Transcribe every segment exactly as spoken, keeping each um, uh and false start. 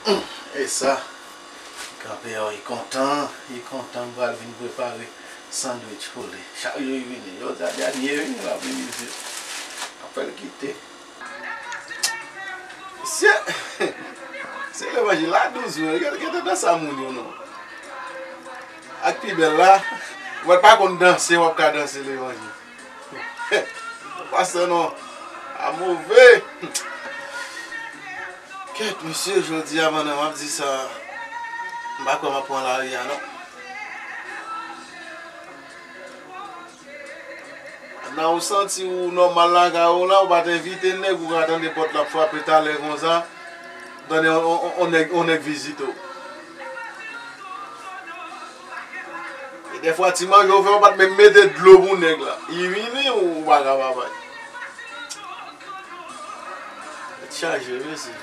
E sa, kanpe a, li kontan, li kontan, m pral vin prepare sandwich pou li. Chak jou li vini, jodi a dènye vini, l ap vin isit. Apre l kite. Mesye, se levanjil la douz, wi. Gade, gade nan sa moun yo non. Ak pi bèl la, w pa konn danse, w ap ka danse levanjil. Pastè non, a move. Kèt, mesye, jodi a, pandan m ap di sa, m pa kwè m ap pran lari a non. Nan ou santi ou nòmal lakay ou la, ou pa t envite nèg, ou ka tande pòt la ap frape talè konsa, tande on, on, on, on nèg, on nèg vizite w. E dèfwa ti manje ou fè, ou pa t menm mete dlo pou nèg la. Li vini, ou pa ka pa bay. Tèt chaje, mesye.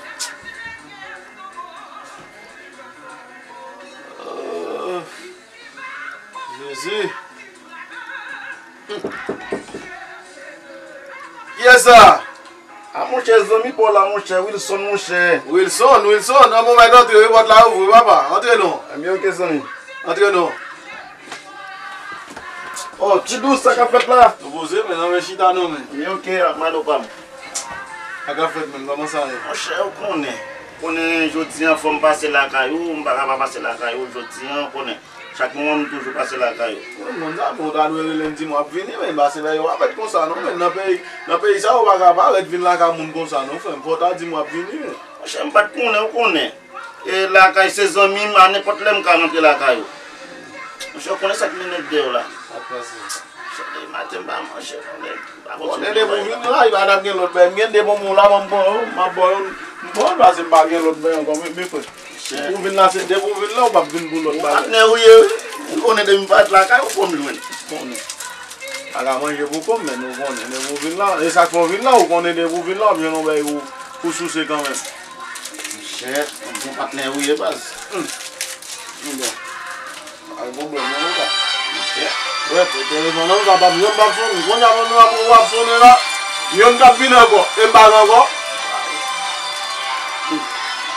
Oh, Jezi. Kiyès sa? A, monchè, zanmi pa w la, monchè, Wilson, monchè. Wilson, Wilson, an bon, mèt antre, wi, pòt la ouvri, wi, papa. Antre non. Ebyen, oke, zanmi. Antre non. Oh, Ti Dous, sa k ap fèt la? Nou poze, men, nan men chita non, men. Ebyen, oke, ak mano pa m. Sa k ap fèt, men, kòman sa ye? Monchè, ou konnen. Konnen jodi an, fò m pase lakay ou, m pa ka pa pase lakay ou jodi an, ou konnen. Chak moman m toujou pase lakay ou. Mwen, mwen, sa, bon, ta dwe rele m di m w ap vini, men m pase lè yo ap fèt konsa, non, men nan peyi, nan peyi sa, ou pa ka parèt vin lakay moun konsa, non, frè m. Fò w ta di m w ap vini, men. Monchè, m pa t konnen, ou konnen. E lakay se zanmi m, a nenpòt lè m ka rantre lakay ou. Monchè, ou konnen sa k mennen dèyè w la. Sa k pase? Monchè, depi maten m pa manje, konnen. Konnen depi w vin la, li pa t ap gen lòt bagay. M gen de bonbon la, ban m pran yo, m ap ba w yo. M pran yo, paske m pa gen lòt bagay ankò, men, men frè. Depi w vin la, se depi w vin la, ou p ap vin pou lòt bagay. Ou patnè ou ye, wi. Ou konnen depi m parèt lakay, ou konn jwenn. Konnen. Pa ka manje pou kò m, men nou konnen, depi w vin la, e sa k fè w vin la, ou konnen depi w vin la, w ap jwenn yon bagay pou, pou souse kanmenm. Monchè, yon bon patnè ou ye, baz. Hum. Bon. Pa gen pwoblèm, non, papa. Monchè. Wè, te-, telefòn nan, sa p ap janm p ap sonnen. Kounye a, pandan w ap, w ap sonnen la, youn k ap vin ankò. E m pa gen ankò.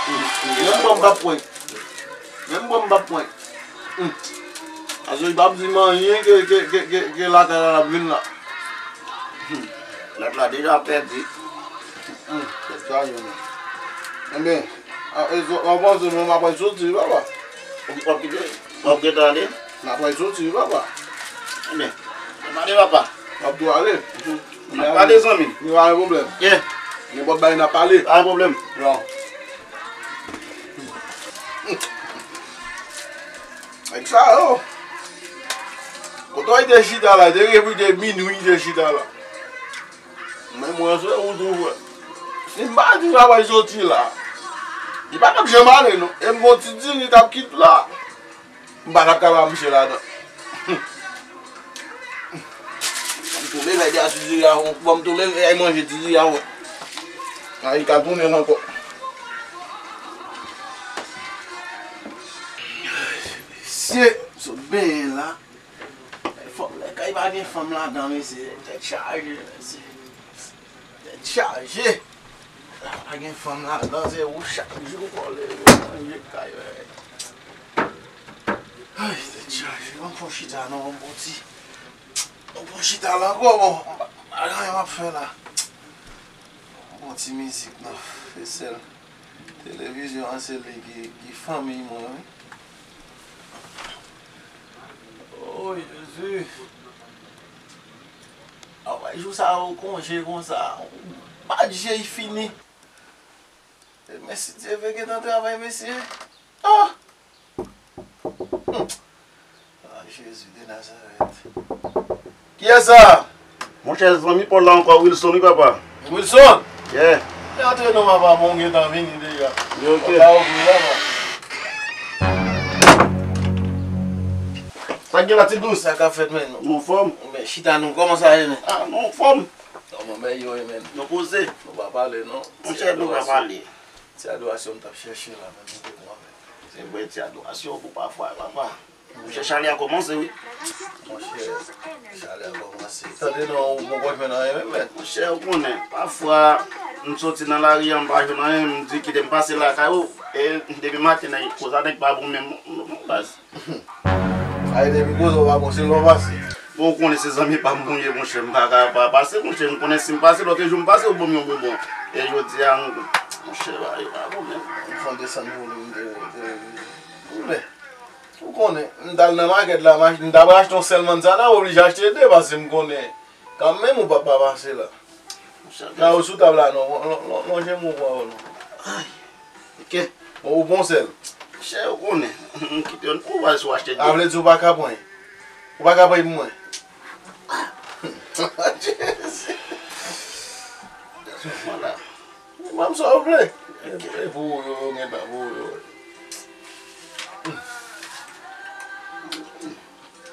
Menm ban m p ap pran. Menm ban m p ap pran. Hum. Paske li p ap di m anyen ke, ke, ke, ke, ke lakay la l ap vin la. Hum. Lòt la deja pèdi. Hum. Tèt chaje, men. Enben, a, e, w ap panse mwen m ap al soti, papa. W ap kite? W ap gentan ale? M ap al soti, papa. Enben, n ap ale, papa. W ap tou ale? N ap pale, zanmi. Gen pa gen pwoblèm. Yeah. Nenpòt bagay n ap pale. Pa gen pwoblèm. Bon. Nèg sa yo. Kote w te chita la, te gen plis de minwi te chita la. Men mwen se ou tou wè. Si m pa di travay soti la, li pa t ap janm ale non. E m gon ti diri t ap kit la. M pa t ap ka ba misye ladan. Ban m tou leve de a ti diri a, ban m tou leve ay manje ti diri a wè. A, li ka tounen ankò. Mesye, sot benyen la. Fòk lè kay pa gen fanm ladan, mesye. Tèt chaje, mesye. Tèt chaje. Pa gen fanm ladan, se ou chak jou w kole, yo manje kay, wè. Ay, tèt chaje. Ban m fè yon chita, non, yon bon ti. Yon bon chita la ankò, bon. M pa, m pa gen anyen m ap fè la. Yon bon ti mizik, non. Se sèl. Televizyon an se li ki, ki fanmi mwen, wi. O Jezi. Apre jou sa yo konje konsa. Bad je fini. E men si Dye vle gentan travay, mesye. Ah! Ah, Jezi de Nazarèt. Kiyès sa? Monchè, zanmi pa w la ankò, Wilson, wi, papa. Wilson? Yeah. Antre non, papa, bon, m gentan vini deja. Yo, ok. Pòt la ouvri, papa. Sa k gen la, Ti Dous? Sa k ap fèt, men? Nou anfòm? Men, chita non, kòman sa ye, men? Ah, nou anfòm. Kòman bagay yo ye, men? Nou poze. Nou pa pale, non. Monchè, nou pa pale. Ti adorasyon m t ap chèche la, men m te pran, men. Se vre, ti adorasyon pou pafwa, papa. Monchè, chale a kòmanse, wi. Monchè, chale a kòmanse. Tande non, ou poko jwenn anyen menm, men. Monchè, ou konnen, pafwa, M soti nan lari a, m pa jwenn anyen, m di kite m pase lakay ou. E depi maten nan, koza nèg pa bon menm, non, baz. Ay, depi koze w pa bon, se lè w pase. Bon, ou konnen se zanmi pa m ou ye, monchè, m pa ka pa pase, monchè, m konnen si m pase, lòt jou m pase, ou ban m yon bonbon. E jodi a, m, monchè, bagay yo pa bon menm. M fon desann pou li, m Ou konnen, m t al nan makèt la, m ach- m t ap achte yon sèl manzana, m oblije achte de, paske m konnen kanmenm ou p ap pa pase la. Monchè, Ka yo sou tab la, non, lon- lon- lonje m ou pran yo, non. Ay, ok. Bon, ou pran sèl. Monchè, ou konnen, m kite yon pou w al sou achte de. A vle di ou pa ka pran. Ou pa ka pran pou mwen. Jezi. Vwala. Ban m sa w vle. E pou ou yo, yo gen tan pou ou yo.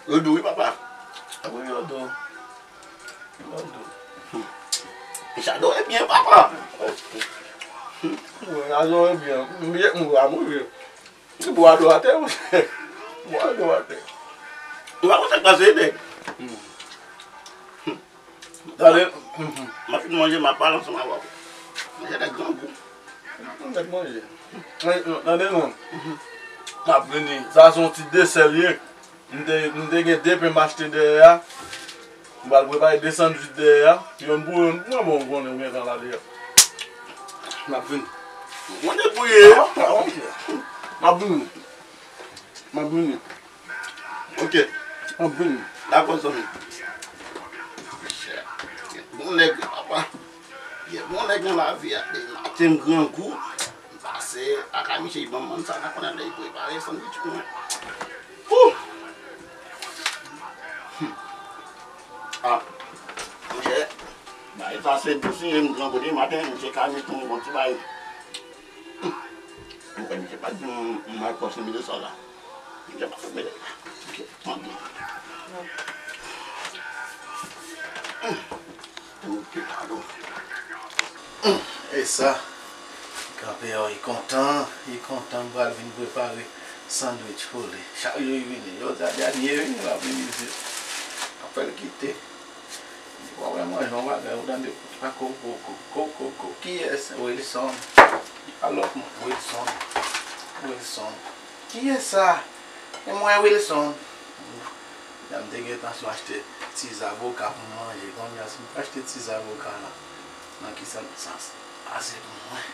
Yo dou wi, papa. Wi, yo dou. Yo dou. Jado e byen, papa. Wi, Jado e byen. M byen, m va mouri. Bwa dlo atè, monchè. Bwa dlo atè. Ou pa konn sa k pase, nèg. Tande. M ap fin manje, m ap pale ansanm avè w. Manje nèg grangou. Mèt manje. Tande non. M ap vini. Sa se yon ti desè l ye. M te, m te gen de pen m achte dèyè a. M pral prepare de sandwich dèyè a. Youn pou youn. Mwen bon, ou konnen, ou gentan la deyò. M ap vini. Ou konnen pou ye. Ah, ah, ok. M ap vini. M ap vini. Ok. M ap vini. Dakò, zanmi. Bon nèg, papa. Gen bon nèg nan lavi a, depi maten m grangou, m pase lakay misye, li ban m manzana, konnen lè li prepare sandwich pou mwen. Ouh! Hmm. Ah, monchè, bagay sa se dous, wi, m grangou depi maten, misye ka mete yon bon ti bagay. Hmm. Mwen kwè misye pa t di m, m al pran senk mil de sa la. Misye pa t mete la. Ok, tande. Hmm. Pou pita dou. Hmm, e sa. Kanpe a, li kontan, li kontan, m pral vin prepare sandwich pou li. Chak jou li vini. Jodi a dènye vini, l ap vin isit. Apre l kite. Li pa wè manje yon bagay, ou tande, pa ko, ko, ko, ko, ko, ko. Kiyès? Wilson. Li pa lòt moun. Wilson. Wilson. Kiyès sa? E mwen, Wilson. Jan m te gentan sou achte ti zaboka pou m manje. Kounye a, si m pa achte ti zaboka la, nan ki sans sa ase pou mwen?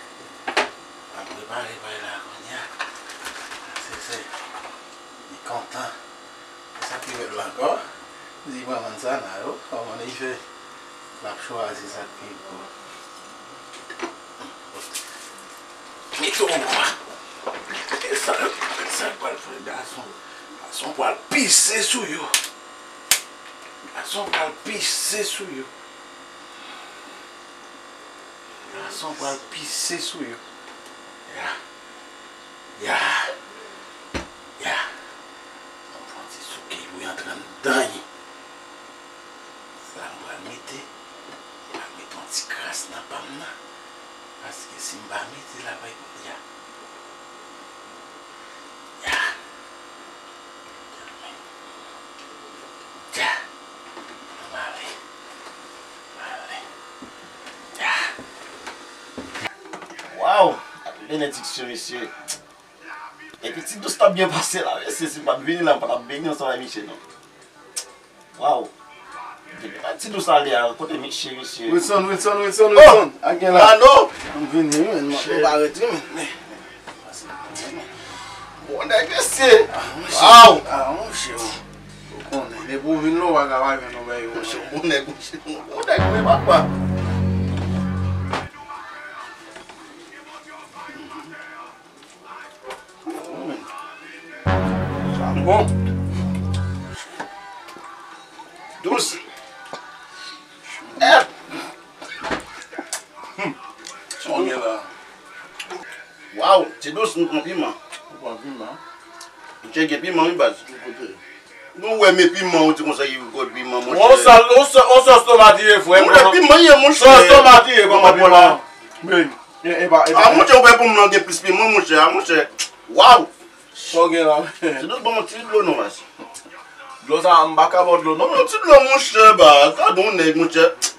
M ap prepare bagay la kounye a. Se, se, li kontan. Sa ki rèd la ankò? Di mwen manzana yo, kòman li fè? L ap chwazi sa k pi gwo. Mete w bwa. E sa, sa l pral fè gason? Gason pral pise sou yo. Gason pral pise sou yo. Gason pral pise sou yo. Ya. Ya. Ya. Mwen pran ti souke wi antre anndan li. Sa m pral mete, m pral mete yon ti kras nan pa m nan. Paske si m pa mete la, pa gen ya. Ya. Ya. Ann ale. Ann ale. Ya. Waw! Benediksyon, mesye. Epi ti dous t ap byen pase la, mesye. Si m pa t vini la, m pa t ap beni ansanm avèk misye, non. Waw. Depi ti dous ale a, kote Mitchie, mesye? Wilson, Wilson, Wilson, Oh! Wilson. A gen la. Alo! M vini, wi, men m ap parèt, wi, men. Bon nèg, mesye. Ah, monchè. Waw. Ah, monchè. Ou konnen, depi w vin la, ou pa ka pa jwenn yon bagay, monchè. Bon nèg, monchè. Bon nèg, wi, papa. Sa bon. Dous. Eh. Hmm. Sa w gen la? Waw, ti dous, nou pran piman. Nou pran piman. Monchè, gen piman, wi, baz. Ki kote? Nou wè, men piman, ou di konsa, ki kote piman, monchè. On sòs, on sòs, on sòs tomat ye, frè. Ou wè piman ye, monchè. Sòs tomat ye, kòman piman? Men, e, e pa, e pa. Ah, monchè, ou wè pou mwen gen plis piman, monchè. Ah, monchè. Waw. Sa w gen la? Ti dous, ban mwen ti dlo, non, baz. Dlo sa, m pa ka ba w dlo, non. Ban mwen ti dlo, monchè, baz. Gade yon nèg, monchè.